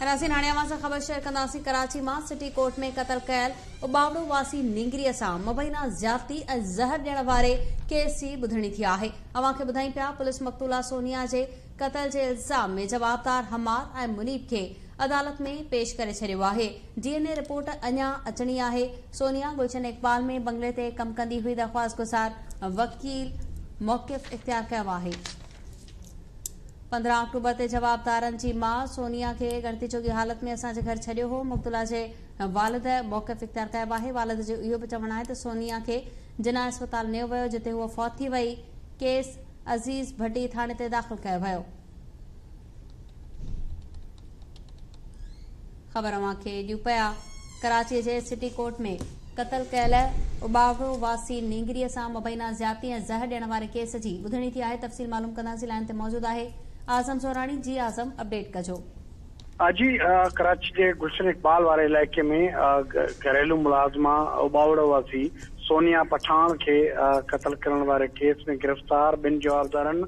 ناظرين هاڻي اوهان سان خبر شيئر ڪنداسين ڪراچي مان سٽي ڪورٽ ۾ قتل ڪيل اٻاوڙو واسي نينگري سان مبينا زيادتي ۽ زهر ڏيڻ واري ڪيس جي ٻڌڻي ٿي آهي اوهان کي ٻڌايون پيا پوليس مقتولا سونيا جي قتل جي الزام ۾ جوابدار حماد ۽ منيب کي عدالت ۾ پيش ڪري ڇڏيو آهي ڊي اين اي رپورٽ اڃا اچڻي آهي سونيا گلشن اقبال ۾ بنگلي تي ڪم ڪندي هئي درخواست گذار وڪيل موقف اختيار ڪيو آهي. 15 آڪٽوبر تي جوابدارن جي ماء سونيا کي ڳڻتي جوڳي حالت ۾ اسان جي گهر ڇڏيو هو، مقتولا جي والد موقف اختيار ڪيو آهي، والد جو اهو به چوڻ آهي ته سونيا کي جناح اسپتال نيو ويو جتي هوء فوت ٿي وئي، ڪيس عزيز ڀٽي ٿاڻي تي داخل ڪيو ويو. خبر اوهان کي ڏيون پيا ڪراچي جي سٽي ڪورٽ ۾ قتل ڪيل اٻاوڙو واسي نينگري سان مبينا زيادتي ۽ زهر ڏيڻ واري ڪيس جي ٻڌڻي ٿي آهي تفصيل معلوم ڪنداسين لائين تي موجود آهي اعظم زوراڻي جي اعظم اپڊيٽ ڪجو. جي ڪراچي جي گلشن اقبال واري علائقي ۾ گهريلو ملازمه اٻاوڙو واسي سونيا پٺاڻ کي قتل ڪرڻ واري ڪيس ۾ گرفتار ٻن جوابدارن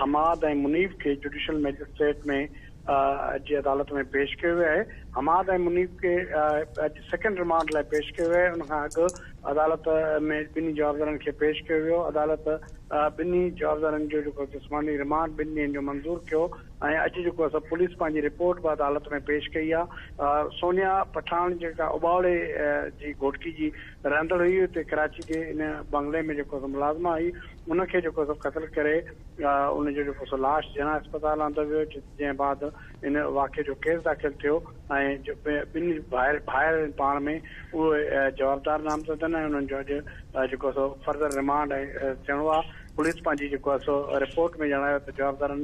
حماد ۽ منيف کي جڊيشل مئجسٽريٽ ۾ جي عدالت ۾ پيش ڪيو ويو آهي. حماد ۽ منيب کي اڄ سيڪنڊ رمانڊ لاء پيش ڪيو ويو آهي. ان کان اڳ عدالت ۾ ٻنهي جوابدارن کي پيش ڪيو ويو. عدالت ٻنهي جوابدارن جو جيڪو جسماني رمانڊ ٻن ڏينهن جو منظور ڪيو ۽ اڄ جيڪو آهي سو پوليس پنهنجي رپورٽ به عدالت ۾ پيش ڪئي آهي. سونيا پٺاڻ جيڪا اٻاوڙي جي گهوٽڪي جي رهندڙ هئي اتي ڪراچي جي ان بنگلي ۾ جيڪو سو ملازمه هئي ان کي جيڪو سو قتل ڪري ان جو جيڪو سو لاش جناح اسپتال آندو ويو جنهن بعد ان واقعي جو ڪيس داخل ٿيو ۽ ٻن ڀائر ڀائر پاڻ ۾ اهي جوابدار نامزد آهن ۽ انهن جو اڄ جيڪو سو فردر رمانڊ ٿيڻو آهي پوليس پنهنجي جيڪو آهي سو رپورٽ ۾ ڄاڻايو ته جوابدارن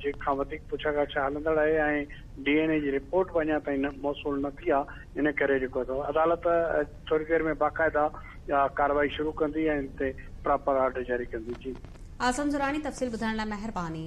جي کان وڌيڪ پڇا ڳاڇا هلندڙ آهي ۽ ڊي اين اي جي رپورٽ به اڃا تائين موصول نه ٿي آهي ان ڪري جيڪو سو عدالت ٿوري دير ۾ باقاعده ڪارروائي شروع ڪندي ۽ ان تي پراپر آرڊر جاري ڪندي جي. اعظم زراڻي تفصيل ٻڌائڻ لاء مهرباني.